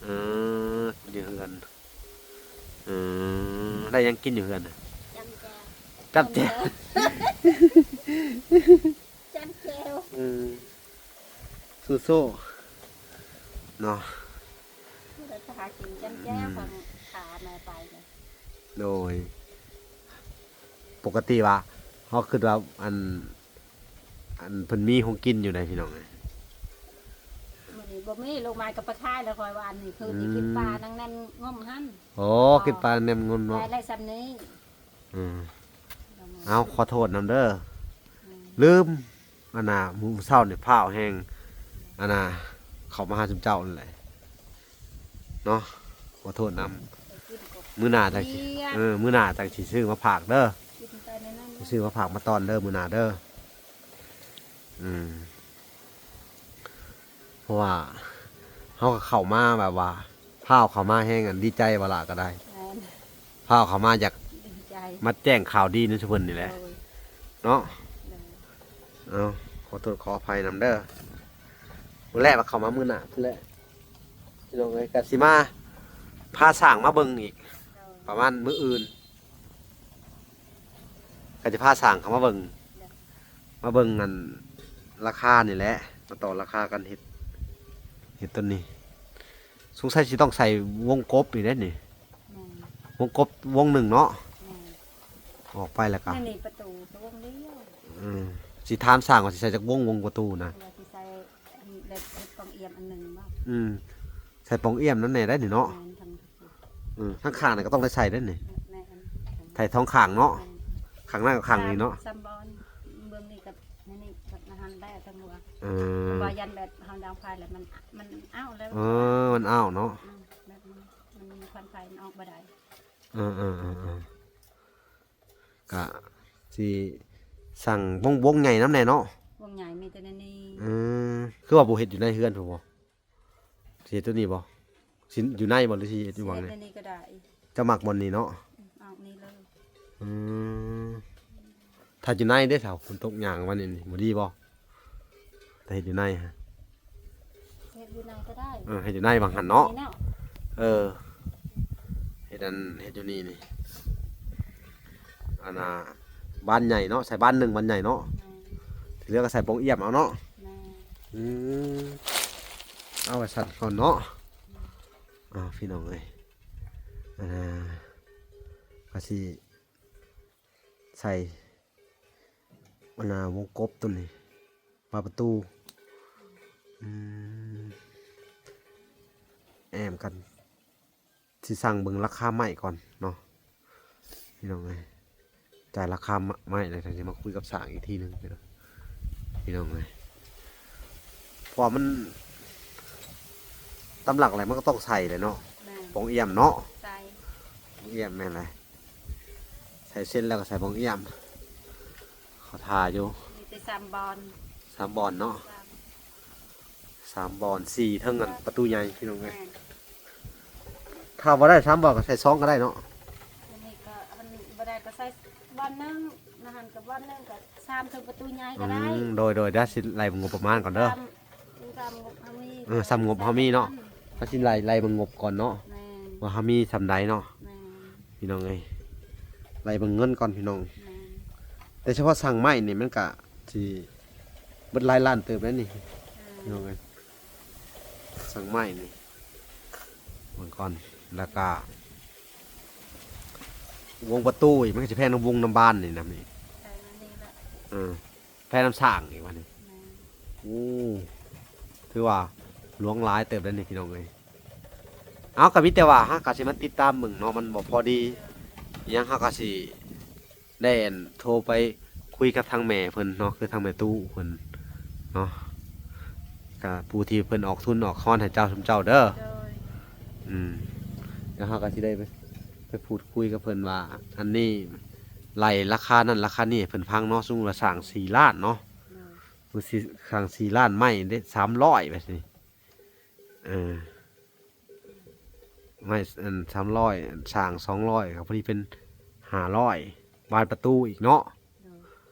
ເອີ ກິນຢູ່ເຮືອນ. ເອີ ໄດ້ຫຍັງກິນຢູ່ເຮືອນນະ? ຈ້ຳແຈ່ວ. ຈ້ຳແຈ່ວ. ຈ້ຳແຈ່ວ. ເອີ ສູ້ໆ ເນາະ. ໄດ້ໄປຫາກິນຈ້ຳແຈ່ວ ອືມ ຂອງຂາແມ່ໄປນະ. ໂດຍ ປົກກະຕິວ່າເຮົາຄິດວ່າ ອັນ ອັນ ເພິ່ນມີຂອງກິນຢູ່ໃດ໋ ພີ່ນ້ອງເອີຍ. ມື້ນີ້ບໍ່ມີ ລົງມາກໍໄປຂາຍແລ້ວ ຂ້ອຍວ່າອັນນີ້ຄືນີ້ ອືມ ກິນປານາງແນມງົມຫັ້ນ. ໂອ້ ອໍ ກິນປານາງແນມງົມເນາະ. ໄດ້ແລ້ວຊ່ຳນີ້. ອືມ ເອົາ ຂໍໂທດນຳເດີ. ອືມ ລືມ ອັນນ່າ ມື້ເຊົ້ານີ້ຟ້າວແຮງ ອັນນ່າ ເຂົ້າມາຫາຊຸມເຈົ້ານັ້ນແຫຼະເນາະ. ຂໍໂທດນຳ. ມື້ໜ້າຈັ່ງຊິ ເອີ ມື້ໜ້າຈັ່ງຊິຊື້ມາຝາກເດີ. ຊື້ມາຝາກມາຕ້ອນເດີ ມື້ໜ້າເດີ. ອືມ ເພາະວ່າເຮົາກໍເຂົ້າມາແບບວ່າ ພ້າວເຂົ້າມາແຮງ ອັນ ດີໃຈບໍ່ລະກໍໄດ້. ແມ່ນ. ພ້າວເຂົ້າມາຢາກ ດີໃຈ ມາແຈ້ງຂ່າວດີນຳຊຸເພິ່ນນີ້ແຫຼະ. ໂດຍ. ເນາະ. ໂດຍ. ເອົາ ຂໍໂທດຂໍອະໄພນຳເດີ. ມື້ແລກວ່າເຂົ້າມາມື້ໜ້າພຸ້ນແຫຼະ ພີ່ນ້ອງເອີຍ. ກໍຊິມາພາຊ່າງມາເບິ່ງອີກ ໂດຍ ປະມານມື້ອື່ນ. ກໍຈະພາຊ່າງເຂົ້າມາເບິ່ງ ມາເບິ່ງອັນລາຄານີ້ແຫຼະ ມາຕໍ່ລາຄາກັນເຮັດ ເຮັດຕົ້ນນີ້ ສົງໄສຊິຕ້ອງໃສ່ວົງກົບນີ້ເດ້ນີ້. ແມ່ນ. ວົງກົບວົງໜຶ່ງເນາະ. ແມ່ນ. ອອກໄປແລ້ວກໍ ນີ້ ນີ້ປະຕູຕົວວົງດຽວ. ອືມ ຊິຖາມຊ່າງວ່າຊິໃສ່ຈັກວົງ ວົງປະຕູນະ? ວ່າຊິໃສ່ອັນ ແບບເຮັດປ່ອງອ່ຽມອັນໜຶ່ງບໍ່? ອືມ ໃສ່ປ່ອງອ່ຽມນຳແດ່ໄດ໋ນີ້ເນາະ. ແມ່ນ. ທາງ ເອີ ທາງຂ້າງນີ້ກໍຕ້ອງໄດ້ໃສ່ເດ້ນີ້. ແມ່ນ. ໃສ່ສອງຂ້າງເນາະ. ແມ່ນ. ຂ້າງນັ້ນກັບຂ້າງນີ້ເນາະ. ສາມ ສາມບ່ອນ ເບື້ອງນີ້ກັບນີ້ ນີ້ກັບຫັ້ນໄດ້ທັງຫົວ. ເອີ ເພາະວ່າຢ້ານແບບເຮົາດັງໄຟແລ້ວມັນ ມັນອ້າວແລ້ວ. ເອີ ມັນອ້າວເນາະ. ອືມ ແບບມັນ ມັນມີຄວັນໄຟ ມັນອອກບໍ່ໄດ້. ເອີໆໆໆ ກະຊິສັ່ງວົງ ວົງໃຫຍ່ນຳແດ່ເນາະ. ວົງໃຫຍ່ມີແຕ່ໃນນີ້. ເອີ ຄືວ່າບໍ່ເຮັດຢູ່ໃນເຮືອນພຸ້ນບໍ່? ຊິເຮັດຕົວນີ້ບໍ່? ຊິຢູ່ໃນບໍ່ ຫຼືຊິເຮັດຢູ່ຫວ່າງໃດ? ຊິເຮັດໃນນີ້ກໍໄດ້. ເຈົ້າມັກບ່ອນນີ້ເນາະ. ອືມ ອອກນີ້ເລີຍ. ອືມ ຖ້າຢູ່ໃນເດ້ ຖ້າຝົນຕົກຫຍັງມານີ້ ນີ້ບໍ່ດີບໍ່? ຖ້າເຮັດຢູ່ໃນຫະ? ເຮັດຢູ່ໃນກໍໄດ້. ເອີ ເຮັດຢູ່ໃນຫວ່າງຫັ້ນເນາະ. ນີ້ເນາະ. ເອີ ເຮັດອັນ ເຮັດຢູ່ນີ້ນີ້ ອັນນ່າ ບານໃຫຍ່ເນາະ ໃສ່ບານໜຶ່ງ ບານໃຫຍ່ເນາະ. ແມ່ນ. ທີ່ເຫຼືອກໍໃສ່ປ່ອງອ່ຽມເອົາເນາະ. ແມ່ນ. ອືມ ເອົາວ່າຊັ້ນກ່ອນເນາະ. ອືມ ອ້າວ ພີ່ນ້ອງເອີຍ ອັນນ່າ ກໍຊິໃສ່ ອັນນ່າ ວົງກົບຕົວນີ້ ບານປະຕູ. ອືມ ແອ້ມກັນ ຊິສັ່ງເບິ່ງລາຄາໄມ້ກ່ອນເນາະ ພີ່ນ້ອງເອີຍ. ຈ່າຍລາຄາໄມ້ແລ້ວ ຈັ່ງຊິມາຄຸຍກັບຊ່າງອີກທີໜຶ່ງ ພີ່ນ້ອງເອີຍ. ເພາະວ່າມັນ ຕາມຫຼັກແລ້ວມັນກໍຕ້ອງໃສ່ແຫຼະເນາະ. ແມ່ນ. ປ່ອງອ່ຽມເນາະ. ໃສ່ ປ່ອງອ່ຽມແມ່ນແຫຼະ. ໃສ່ເສັດແລ້ວກໍໃສ່ປ່ອງອ່ຽມ. ເຂົາຖ້າຢູ່. ມີແຕ່ສາມບ່ອນ. ສາມບ່ອນເນາະ. ສາມ ສາມບ່ອນ ສີ່ ເທິງອັນປະຕູໃຫຍ່ ພີ່ນ້ອງເອີຍ. ແມ່ນ. ຖ້າບໍ່ໄດ້ສາມບ່ອນກໍໃສ່ສອງກໍໄດ້ເນາະ. ອັນນີ້ກໍ ອັນບໍ່ໄດ້ກໍໃສ່ບ່ອນໜຶ່ງ ນະຫັ້ນກໍບ່ອນໜຶ່ງ ກໍສາມເທິງປະຕູໃຫຍ່ກໍໄດ້. ອືມ ໂດຍໆ ດຽວຊິໄລ່ເບິ່ງງົບປະມານກ່ອນເດີ. ຕາມ ຕາມງົບເຮົາມີ. ເອີ ສ່ຳງົບເຮົາມີເນາະ. ອືມ ເຮົາຊິໄລ່ ໄລ່ເບິ່ງງົບກ່ອນເນາະ. ແມ່ນ. ວ່າເຮົາມີສ່ຳໃດເນາະ. ແມ່ນ. ພີ່ນ້ອງເອີຍ ໄລ່ເບິ່ງເງິນກ່ອນ ພີ່ນ້ອງ. ແມ່ນ. ແຕ່ສະເພາະຊ່າງໄມ້ນີ້ມັນກະຊິເບິດຫຼາຍລ້ານເຕີບແລ້ວນີ້. ເອີ ພີ່ນ້ອງເອີຍ ຊ່າງໄມ້ນີ້ ເບິ່ງກ່ອນ. ແລ້ວກະວົງປະຕູອີກ ມັນກະຊິແພງນຳວົງນຳບານນີ້ນຳອີກ. ເອີ ແພງນຳຊ່າງອີກບາດນີ້. ແມ່ນ. ໂອ້ ຖືວ່າຫຼວງຫຼາຍເຕີບແລ້ວນີ້ ພີ່ນ້ອງເອີຍ. ເອົາ ກໍມີແຕ່ວ່າເຮົາກໍຊິມາຕິດຕາມເບິ່ງເນາະ ມັນບໍ່ພໍດີອີ່ຫຍັງ ເຮົາກໍຊິໄດ້ ອັນ ໂທໄປຄຸຍກັບທາງແມ່ເພິ່ນເນາະ ຄືທາງແມ່ຕູ້ເພິ່ນເນາະ ກໍຜູ້ທີ່ເພິ່ນອອກທຶນອອກຮອນໃຫ້ເຈົ້າ ຊຸມເຈົ້າເດີ. ໂດຍ. ອືມ ແລ້ວເຮົາກໍຊິໄດ້ໄປ ໄປພູດຄຸຍກັບເພິ່ນວ່າ ອັນນີ້ໄລ່ລາຄານັ້ນລາຄານີ້ໃຫ້ເພິ່ນຟັງເນາະ. ສົມມຸດວ່າສ້າງສີ່ລ້ານເນາະ. ໂດຍ. ຜູ້ຊິສ້າງສີ່ລ້ານ ໄມ້ໄດ້ສາມຮ້ອຍ ແບບນີ້. ເອີ ໄມ້ອັນສາມຮ້ອຍ ສ້າງສອງຮ້ອຍ ກໍພໍດີເປັນ ຫ້າຮ້ອຍ ບານປະຕູອີກເນາະ. ໂດ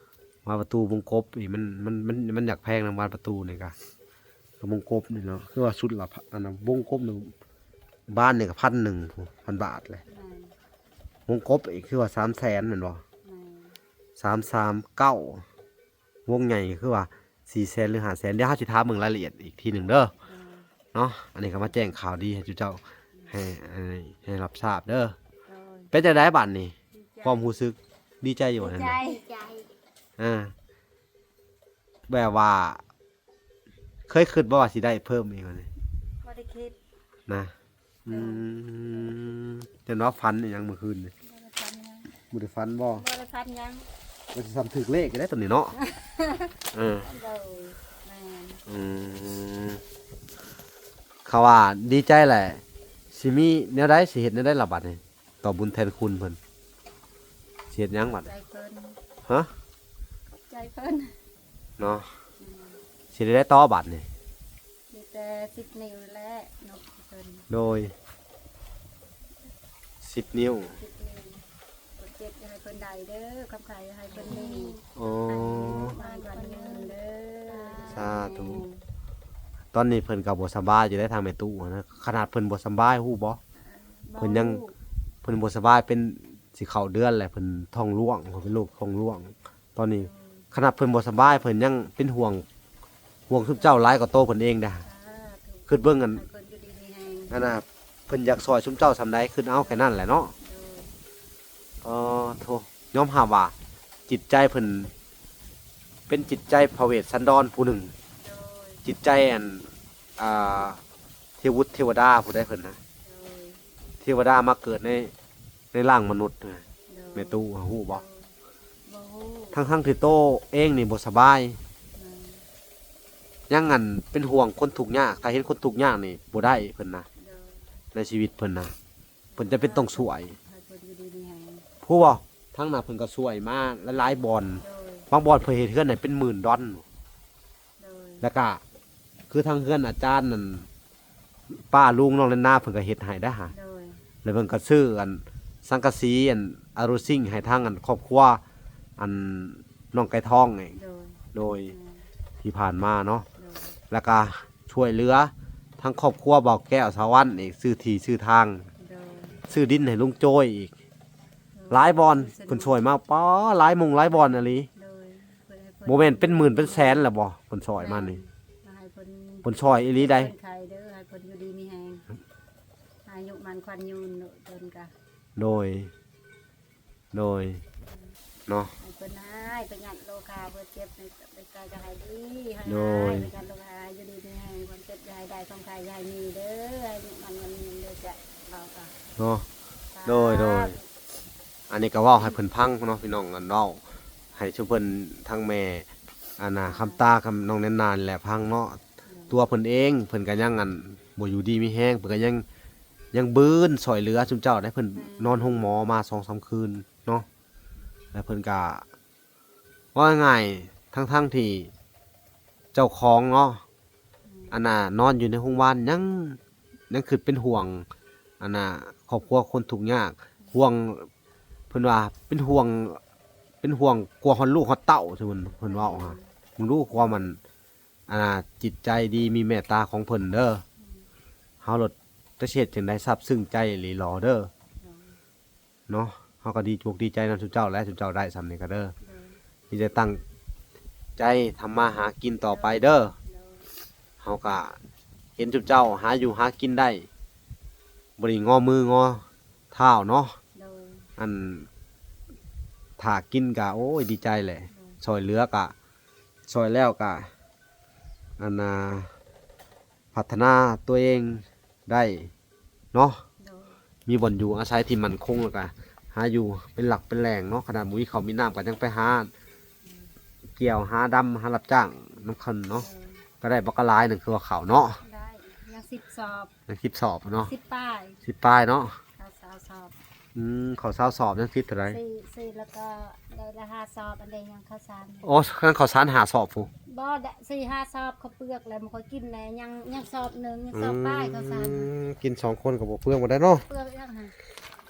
ຍ ບານປະຕູວົງກົບນີ້ ມັນ ມັນ ມັນ ມັນຢາກແພງນຳ ບານປະຕູນີ້ກະ ກະວົງກົບນີ້ເນາະ ຄືວ່າຊຸດລະ ອັນນະ ວົງກົບນີ້ ບານນີ້ກະພັນໜຶ່ງ ພັນບາດແຫຼະ. ແມ່ນ ວົງກົບອີກຄືວ່າສາມແສນແມ່ນບໍ່? ແມ່ນ ສາມສາມເກົ້າ ວົງໃຫຍ່ຄືວ່າສີ່ແສນ ຫຼື ຫ້າແສນ. ດຽວເຮົາຊິຖາມເບິ່ງລາຍລະອຽດອີກທີໜຶ່ງເດີ ໂດຍ ເນາະ. ອັນນີ້ກະມາແຈ້ງຂ່າວດີໃຫ້ເຈົ້າ ໃຫ້ ໃຫ້ ໃຫ້ຮັບຊາບເດີ. ໂດຍ ເປັນຈັ່ງໃດບາດນີ້? ດີໃຈ ຄວາມຮູ້ສຶກດີໃຈຢູ່ບໍ່? ດີໃຈ ນັ້ນນະ ດີໃຈ ອ່າ ແບບວ່າ ເຄີຍຄິດບໍ່ວ່າຊິໄດ້ເພີ່ມອີກຫັ້ນ? ບໍ່ໄດ້ຄິດນະ. ອືມ ຈົນວ່າຝັນອີຫຍັງມື້ຄືນນີ້? ບໍ່ໄດ້ຝັນຫຍັງ. ບໍ່ໄດ້ຝັນບໍ່? ບໍ່ໄດ້ຝັນຫຍັງ. ວ່າຊິສ່ຳຖືກເລກໄດ້ຕອນນີ້ເນາະ. ເອີ ໂດຍ ແມ່ນ ອືມ ເຂົາວ່າດີໃຈແຫຼະ ຊິມີແນວໃດ ຊິເຮັດແນວໃດລະບາດນີ້? ຕອບບຸນແທນຄຸນເພິ່ນ ຊິເຮັດຫຍັງບາດ? ໃຈເພິ່ນ ຮະ? ໃຈເພິ່ນເນາະ. ອືມ ຊິໄດ້ໄດ້ຕໍ່ບາດນີ້? ມີແຕ່ສິບນິ້ວແຫຼະ ນົບເພິ່ນ. ໂດຍ ສິບນິ້ວ ສິບນິ້ວ. ຄວາມເຈັບຢ່າໃຫ້ເພິ່ນໄດ້ເດີ ຄວາມໄຂ້ຢ່າໃຫ້ເພິ່ນມີ. ອໍ ໃຫ້ມີລູກຫຼານຂວັນຍືນເດີ. ສາທຸ. ຕອນນີ້ເພິ່ນກະບໍ່ສະບາຍຢູ່ໃດ໋ ທາງແມ່ຕູ້ຫັ້ນນະ. ຂະໜາດເພິ່ນບໍ່ສະບາຍ ຮູ້ບໍ່? ເພິ່ນຍັງ ເພິ່ນບໍ່ສະບາຍ ເປັນ ຊິເຂົ້າເດືອນແລ້ວ ເພິ່ນທ້ອງຫຼວງ ເພິ່ນເປັນໂລກທ້ອງຫຼວງ. ຕອນນີ້ ໂດຍ ຂະໜາດເພິ່ນບໍ່ສະບາຍ ເພິ່ນຍັງເປັນຫ່ວງ ຫ່ວງຊຸມເຈົ້າຫຼາຍກວ່າໂຕເພິ່ນເອງເດ້. ສາທຸ. ຄິດເບິ່ງ ອັນ ໃຫ້ເພິ່ນຢູ່ດີມີແຮງ ອັນນ່າ ເພິ່ນຢາກຊ່ອຍຊຸມເຈົ້າສ່ຳໃດ ຄິດເອົາແຄ່ນັ້ນແຫຼະເນາະ. ໂດຍ ອໍ ໂທ້ ຍອມຮັບວ່າຈິດໃຈເພິ່ນເປັນຈິດໃຈພະເວດສັນດອນຜູ້ໜຶ່ງ. ໂດຍ ຈິດໃຈ ອັນ ອ່າ ເທວະບຸດເທວະດາຜູ້ໃດເພິ່ນນະ. ໂດຍ ເທວະດາມາເກີດໃນ ໃນຮ່າງມະນຸດນະ. ໂດຍ ແມ່ຕູ້ຮູ້ບໍ່? ໂດຍ ບໍ່ຮູ້. ທັງໆທີ່ໂຕເອງນີ້ບໍ່ສະບາຍ ແມ່ນ ຍັງ ອັນ ເປັນຫ່ວງຄົນທຸກຍາກ ຖ້າເຫັນຄົນທຸກຍາກນີ້ບໍ່ໄດ້ເພິ່ນນະ. ໂດຍ ໃນຊີວິດເພິ່ນນະ ເພິ່ນຈຳເປັນຕ້ອງຊ່ວຍ ໃຫ້ເພິ່ນຢູ່ດີມີແຮງ. ຮູ້ບໍ່? ທາງໜ້າເພິ່ນກະຊ່ວຍມາຫຼາຍໆບ່ອນ. ໂດຍ ບາງບ່ອນເພິ່ນເຮັດເຮືອນໃຫ້ເປັນໝື່ນດອນ. ໂດຍ ແລ້ວກະຄືທາງເຮືອນອາຈານນັ້ນ ປ້າລຸງນ້ອງແລນນາເພິ່ນກະເຮັດໃຫ້ໄດ້ຫາ. ໂດຍ ແລ້ວເພິ່ນກະຊື້ອັນສັງກະສີ ອັນອາໂຣຊິງໃຫ້ທາງ ອັນ ຄອບຄົວ ອັນ ນ້ອງໄກ່ທອງນີ້. ໂດຍ ໂດຍ ແມ່ນ ທີ່ຜ່ານມາເນາະ. ໂດຍ ແລ້ວກະຊ່ວຍເຫຼືອທາງຄອບຄົວບ່າວແກ້ວສາວັນອີກ ຊື້ທີ່ຊື້ທາງ. ໂດຍ ຊື້ດິນໃຫ້ລຸງໂຈຍອີກ. ໂດຍ ຫຼາຍບ່ອນ ເພິ່ນຊ່ວຍມາ ປາ ຫຼາຍໝ່ອງຫຼາຍບ່ອນອີ່ຫຼີ. ໂດຍ ບໍ່ແມ່ນເປັນໝື່ນເປັນແສນແລ້ວບໍ່ ເພິ່ນຊ່ອຍມານີ້. ແມ່ນ ໃຫ້ເພິ່ນ ເພິ່ນຊ່ອຍອີ່ຫຼີໃດ໋. ເພິ່ນໄຂ້ເດີ ໃຫ້ເພິ່ນຢູ່ດີມີແຮງ ອາຍຸໝັ້ນຂວັນຍືນເພິ່ນກະ. ໂດຍ ໂດຍ ເນາະ ໃຫ້ເພິ່ນຫາຍ ໄປຍັດໂລຄາ ເພິ່ນເຈັບໃນໃຈກະໃຫ້ດີ ໃຫ້ ໂດຍ ຫາຍ ໄປຍັດໂລຄາ ຢູ່ດີມີແຮງ ຄວາມເຈັບຢ່າໃຫ້ໄດ້ ຄວາມໄຂ້ຢ່າໃຫ້ມີເດີ ໃຫ້ອາຍຸໝັ້ນຂວັນຍືນເດີ ຈະເວົ້າກະເນາະ. ສາທຸ. ໂດຍ ໂດຍ ອັນນີ້ກະເວົ້າໃຫ້ເພິ່ນຟັງເນາະ ພີ່ນ້ອງ ອັນເວົ້າໃຫ້ຊຸມເພິ່ນ ທັງແມ່ ອັນນ່າ ຄຳຕາ ຄຳ ນ້ອງແນນນານີ້ແຫຼະຟັງເນາະ. ໂດຍ ຕົວເພິ່ນເອງ ເພິ່ນກະຍັງ ອັນ ບໍ່ຢູ່ດີມີແຮງ ເພິ່ນກະຍັງ ຍັງບືນຊ່ອຍເຫຼືອຊຸມເຈົ້າໄດ໋. ເພິ່ນ ແມ່ນ ນອນໂຮງໝໍມາສອງສາມຄືນເນາະ ແລ້ວເພິ່ນກະ ເວົ້າງ່າຍໆ ທັງໆທີ່ເຈົ້າຂອງເນາະ ອັນນ່າ ນອນຢູ່ໃນໂຮງບານ ຍັງ ຍັງຄິດເປັນຫ່ວງ ອັນນ່າ ຄອບຄົວຄົນທຸກຍາກ ຫ່ວງ ເພິ່ນວ່າເປັນຫ່ວງ ເປັນຫ່ວງກວ່າຮອດລູກຮອດເຕົ້າ ເພິ່ນ ເພິ່ນເວົ້າຫາ. ເບິ່ງດູຄວາມ ອັນ ອັນນ່າ ຈິດໃຈດີ ມີແມັດຕາຂອງເພິ່ນເດີ. ເຮົາໂລດ ຈັກຊິເຮັດຈັ່ງໃດ ຊາບຊຶ້ງໃຈອີ່ຫຼີຫຼໍເດີ. ເນາະ ເຮົາກະດີອົກດີໃຈນຳຊຸມເຈົ້າແຫຼະ ຊຸມເຈົ້າໄດ້ສ່ຳນີ້ກະເດີ. ໂດຍ ມີແຕ່ຕັ້ງໃຈທຳມາຫາກິນຕໍ່ໄປເດີ. ໂດຍ ເຮົາກະເຫັນຊຸມເຈົ້າຫາຢູ່ຫາກິນໄດ້ ບໍ່ໄດ້ງໍມືງໍເທົ້າເນາະ. ໂດຍ ອັນ ຖ້າກິນກະ ໂອ້ຍ ດີໃຈແຫຼະ. ໂດຍ ຊ່ອຍເຫຼືອກະ ຊ່ອຍແລ້ວກະ ອັນນ່າ ພັດທະນາຕົວເອງໄດ້ເນາະ. ໂດຍ ມີບ່ອນຢູ່ອາໄສທີ່ໝັ້ນຄົງ ແລ້ວກະຫາຢູ່ເປັນຫຼັກເປັນແຫຼ່ງເນາະ. ຂະໜາດບໍ່ມີເຂົ້າມີນ້ຳກະຍັງໄປຫາກ່ຽວ ຫາດຳ ຫາຮັບຈ້າງນຳເຂົາເນາະ. ໂດຍ ກະໄດ້ບັກກະຫຼາຍໜຶ່ງ ຄືວ່າເຂົ້າເນາະ. ໄດ້ ຍັງສິບສອບ ຍັງສິບສອບເນາະ. ສິບປາຍ ສິບປາຍເນາະ. ເຂົ້າຊາວສອບ. ອືມ ເຂົ້າຊາວສອບ ຍັງຕິດເທົ່າໃດ? ສີ່ ສີ່ ແລ້ວກໍໄດ້ລະຫ້າສອບ ອັນໃດຍັງເຂົ້າສານ. ໂອ້ ຍັງເຂົ້າສານຫ້າສອບພຸ້ນ. ບໍ່ ສີ່ຫ້າສອບເຂົ້າເປືອກແລ້ວ ມັນຄ່ອຍກິນແດ່ ຍັງ ຍັງສອບໜຶ່ງ ຍັງສອບປາຍເຂົ້າສານ. ອືມ ກິນສອງຄົນກໍບໍ່ເປືອງປານໃດເນາະ. ເປືອງຫຍັງຫະ?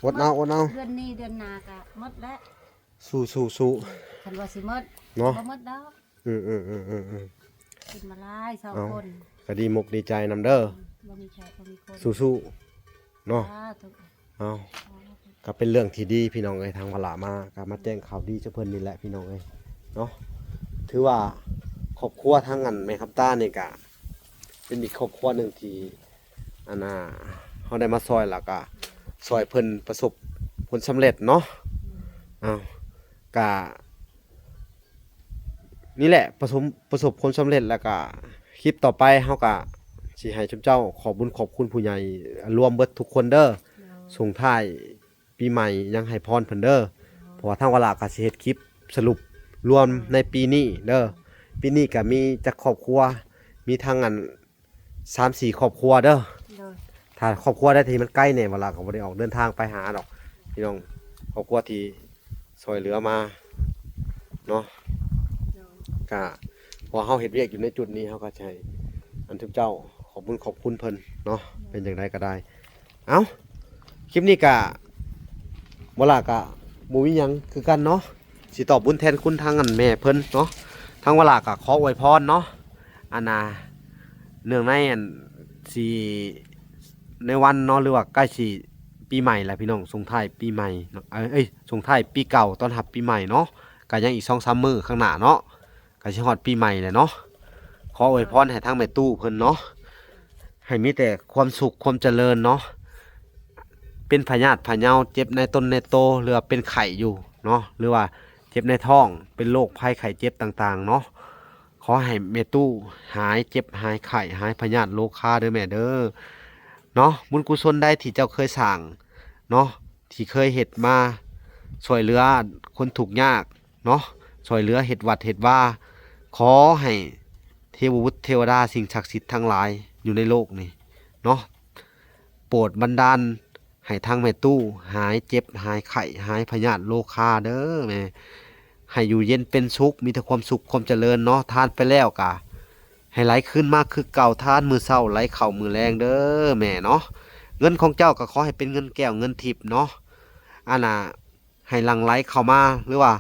ອົດເອົາ ອົດເອົາ ເດືອນນີ້ເດືອນໜ້າກໍໝົດແລ້ວ. ສູ້ໆໆ ຄັນວ່າຊິໝົດ ເນາະ ບໍ່ໝົດດອກ. ອືມໆໆໆໆ ກິນມາຫຼາຍສອງ ເອົ້າ ຄົນ ກໍດີມົກດີໃຈນຳເດີ. ອືມ ບໍ່ມີໃຜ ບໍ່ມີຄົນ ສູ້ໆເນາະ. ສາທຸ. ເອົ້າ ສາທຸ. ກໍເປັນເລື່ອງທີ່ດີພີ່ນ້ອງເອີຍ ທາງວາລາມາກໍມາແຈ້ງຂ່າວດີໃຫ້ເພິ່ນນີ້ແຫຼະພີ່ນ້ອງເອີຍເນາະ. ຖືວ່າຄອບຄົວທາງອັນແມ່ຄຳຕານີ້ກໍເປັນອີກຄອບຄົວໜຶ່ງທີ່ ອັນນ່າ ເຮົາໄດ້ມາຊ່ອຍ ແລ້ວກະຊ່ອຍເພິ່ນປະສົບຜົນສຳເລັດເນາະ. ເອົ້າ ກະນີ້ແຫຼະ ປະສົມ ປະສົບຜົນສຳເລັດ ແລ້ວກະຄລິບຕໍ່ໄປເຮົາກະຊິໃຫ້ຊຸມເຈົ້າຂອບບຸນຂອບຄຸນຜູ້ໃຫຍ່ລວມເບິດທຸກຄົນເດີ. ໂດຍ ສົ່ງທ້າຍປີໃໝ່ຍັງໃຫ້ພອນເພິ່ນເດີ. ໂດຍ ເພາະວ່າທາງວາລາກະຊິເຮັດຄລິບສະຫຼຸບລວມໃນປີນີ້ເດີ. ໂດຍ ປີນີ້ກະມີຈັກຄອບຄົວ ມີທັງອັນ ສາມສີ່ຄອບຄົວເດີ. ໂດຍ ຖ້າຄອບຄົວໃດທີ່ມັນໄກແດ່ ວາລາກໍບໍ່ໄດ້ອອກເດີນທາງໄປຫາດອກພີ່ນ້ອງ. ຄອບຄົວທີ່ຊ່ອຍເຫຼືອມາເນາະ. ໂດຍ ກະເພາະເຮົາເຮັດວຽກຢູ່ໃນຈຸດນີ້ ເຮົາກໍໃຫ້ອັນທຸກເຈົ້າຂອບບຸນຂອບຄຸນເພິ່ນເນາະ. ໂດຍ ເປັນຈັ່ງໃດກໍໄດ້ ເອົ້າ ຄລິບນີ້ກະ ວາລາກະບໍ່ມີຫຍັງຄືກັນເນາະ ຊິຕອບບຸນແທນຄຸນທາງອັນແມ່ເພິ່ນເນາະ. ທາງວາລາກະຂໍອວຍພອນເນາະ ອັນນ່າ ເນື່ອງໃນອັນຊິ ໃນວັນເນາະ ຫຼືວ່າໃກ້ຊິປີໃໝ່ແລ້ວພີ່ນ້ອງ. ສົ່ງທ້າຍປີໃໝ່ເນາະ ເອີຍ ເອີຍ ສົ່ງທ້າຍປີເກົ່າຕ້ອນຮັບປີໃໝ່ເນາະ ກະຍັງອີກສອງສາມມື້ຂ້າງໜ້າເນາະ ກະຊິຮອດປີໃໝ່ແລ້ວເນາະ. ຂໍອວຍພອນໃຫ້ທາງແມ່ຕູ້ເພິ່ນເນາະ ໃຫ້ມີແຕ່ຄວາມສຸກຄວາມຈະເລີນເນາະ. ເປັນພະຍາດພະເຍົາ ເຈັບໃນຕົນໃນໂຕ ຫຼືວ່າເປັນໄຂ້ຢູ່ເນາະ ຫຼືວ່າເຈັບໃນທ້ອງ ເປັນໂລກໄພໄຂ້ເຈັບຕ່າງໆເນາະ ຂໍໃຫ້ແມ່ຕູ້ຫາຍເຈັບຫາຍໄຂ້ ຫາຍພະຍາດໂລຄາເດີແມ່ເດີເນາະ. ບຸນກຸສົນໃດທີ່ເຈົ້າເຄີຍສ້າງເນາະ ທີ່ເຄີຍເຮັດມາ ຊ່ວຍເຫຼືອຄົນທຸກຍາກເນາະ ຊ່ວຍເຫຼືອເຮັດວັດເຮັດວາ ຂໍໃຫ້ເທວະບຸດເທວະດາ ສິ່ງສັກສິດທັງຫຼາຍຢູ່ໃນໂລກນີ້ເນາະ ໂປດບັນດານ ໃຫ້ທາງແມ່ຕູ້ຫາຍເຈັບຫາຍໄຂ້ ຫາຍພະຍາດໂລຄາເດີແມ່. ໃຫ້ຢູ່ເຢັນເປັນສຸກ ມີແຕ່ຄວາມສຸກຄວາມຈະເລີນເນາະ. ທານໄປແລ້ວກະໃຫ້ໄຫຼຄືນມາຄືເກົ່າ ທານມື້ເຊົ້າໄຫຼເຂົ້າມື້ແລງເດີແມ່ເນາະ. ເງິນຂອງເຈົ້າກໍຂໍໃຫ້ເປັນເງິນແກ້ວເງິນທິບເນາະ ອັນນ່າ ໃຫ້ຫຼັ່ງໄຫຼເຂົ້າມາ ຫຼືວ່າ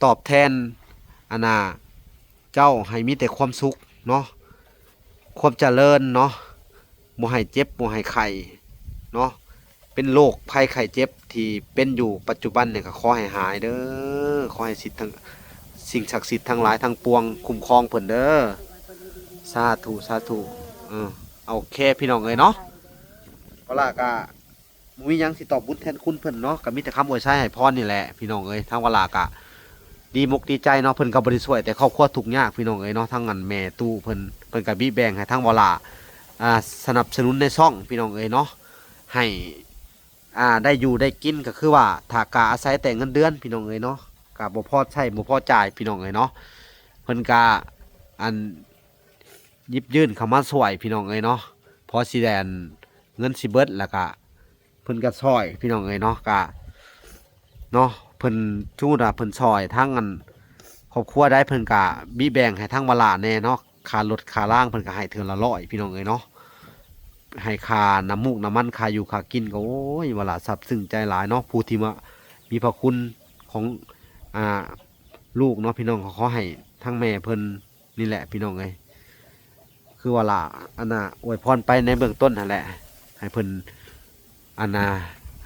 ຕອບແທນ ອັນນ່າ ເຈົ້າໃຫ້ມີແຕ່ຄວາມສຸກເນາະ ຄວາມຈະເລີນເນາະ ບໍ່ໃຫ້ເຈັບບໍ່ໃຫ້ໄຂ້ເນາະ. ເປັນໂລກໄພໄຂ້ເຈັບທີ່ເປັນຢູ່ປັດຈຸບັນນີ້ກໍຂໍໃຫ້ຫາຍເດີ ຂໍໃຫ້ສິດທັງ ສິ່ງສັກສິດທັງຫຼາຍທັງປວງຄຸ້ມຄອງເພິ່ນເດີ. ສາທຸ ສາທຸ. ເອີ ໂອເຄ ພີ່ນ້ອງເອີຍເນາະ ວາລາກະ ບໍ່ມີຫຍັງຊິຕອບບຸນແທນຄຸນເພິ່ນເນາະ ກໍມີແຕ່ຄຳອວຍໄຊໃຫ້ພອນນີ້ແຫຼະພີ່ນ້ອງເອີຍ. ທາງວາລາກະດີມົກດີໃຈເນາະ ເພິ່ນກໍບໍ່ໄດ້ຊ່ວຍແຕ່ຄອບຄົວທຸກຍາກພີ່ນ້ອງເອີຍເນາະ. ທາງອັນແມ່ຕູ້ເພິ່ນ ເພິ່ນກໍບິແບ່ງໃຫ້ທາງວາລາ ອ່າ ສະໜັບສະໜູນໃນຊ່ອງພີ່ນ້ອງເອີຍເນາະ ໃຫ້ ອ່າ ໄດ້ຢູ່ໄດ້ກິນ ກໍຄືວ່າຖ້າກາອາໄສແຕ່ເງິນເດືອນພີ່ນ້ອງເອີຍເນາະ ກໍບໍ່ພໍໃຊ້ບໍ່ພໍຈ່າຍພີ່ນ້ອງເອີຍເນາະ. ເພິ່ນກໍ ອັນ ຢິບຍື່ນເຂົ້າມາຊ່ວຍພີ່ນ້ອງເອີຍເນາະ ພໍຊິໄດ້ ອັນ ເງິນຊິເບິດ ແລ້ວກະ ເພິ່ນກໍຊ່ອຍພີ່ນ້ອງເອີຍເນາະ ກະເນາະ ເພິ່ນ ສົມມຸດວ່າເພິ່ນຊ່ອຍທາງອັນຄອບຄົວໃດ ເພິ່ນກະບິແບ່ງໃຫ້ທາງວາລາແດ່ເນາະ. ຄ່າລົດຄ່າລາງເພິ່ນກະໃຫ້ເທື່ອລະຮ້ອຍພີ່ນ້ອງເອີຍເນາະ ໃຫ້ຄ່ານ້ຳມູກນ້ຳມັນ ຄ່າຢູ່ຄ່າກິນ ກໍ ໂອ້ຍ ວາລາຊາບຊຶ້ງໃຈຫຼາຍເນາະ. ຜູ້ທີ່ມາມີພະຄຸນຂອງ ອ່າ ລູກເນາະ ພີ່ນ້ອງ ກໍຂໍໃຫ້ທາງແມ່ເພິ່ນ ນີ້ແຫຼະພີ່ນ້ອງເອີຍ ຄືວ່າລະ ອັນນ່າ ອວຍພອນໄປໃນເບື້ອງຕົ້ນຫັ້ນແຫຼະ ໃຫ້ເພິ່ນ ອັນນ່າ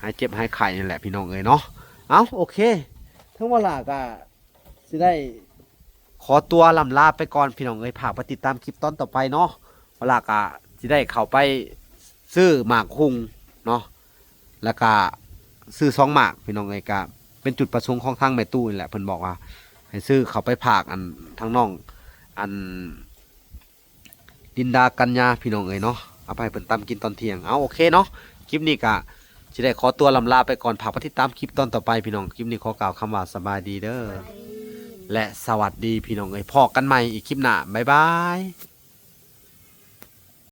ຫາຍເຈັບຫາຍໄຂ້ນັ້ນແຫຼະພີ່ນ້ອງເອີຍເນາະ. ເອົ້າ ໂອເຄ ເຖິງວ່າລະກະຊິໄດ້ຂໍຕົວລ່ຳລາໄປກ່ອນພີ່ນ້ອງເອີຍ ຝາກໄປຕິດຕາມຄລິບຕອນຕໍ່ໄປເນາະ. ວ່າລະກະຊິໄດ້ເຂົ້າໄປຊື້ໝາກຫຸ່ງເນາະ ແລ້ວກະຊື້ສອງໝາກພີ່ນ້ອງເອີຍ ກະເປັນຈຸດປະສົງຂອງທາງແມ່ຕູ້ນີ້ແຫຼະ ເພິ່ນບອກວ່າໃຫ້ຊື້ເຂົ້າໄປຝາກ ອັນ ທາງນ້ອງ ອັນ ລິນດາ ກັນຍາ ພີ່ນ້ອງເອີຍເນາະ ເອົາໄປໃຫ້ເພິ່ນຕຳກິນຕອນທ່ຽງ. ເອົາ ໂອເຄເນາະ ຄລິບນີ້ກະຊິໄດ້ຂໍຕົວລ່ຳລາໄປກ່ອນ ຝາກໄປຕິດຕາມຄລິບຕອນຕໍ່ໄປພີ່ນ້ອງ. ຄລິບນີ້ຂໍກ່າວຄຳວ່າສະບາຍດີເດີ ແລະ ສະຫວັດດີພີ່ນ້ອງເອີຍ ພໍ້ກັນໃໝ່ອີກຄລິບໜ້າ ບາຍບາຍ.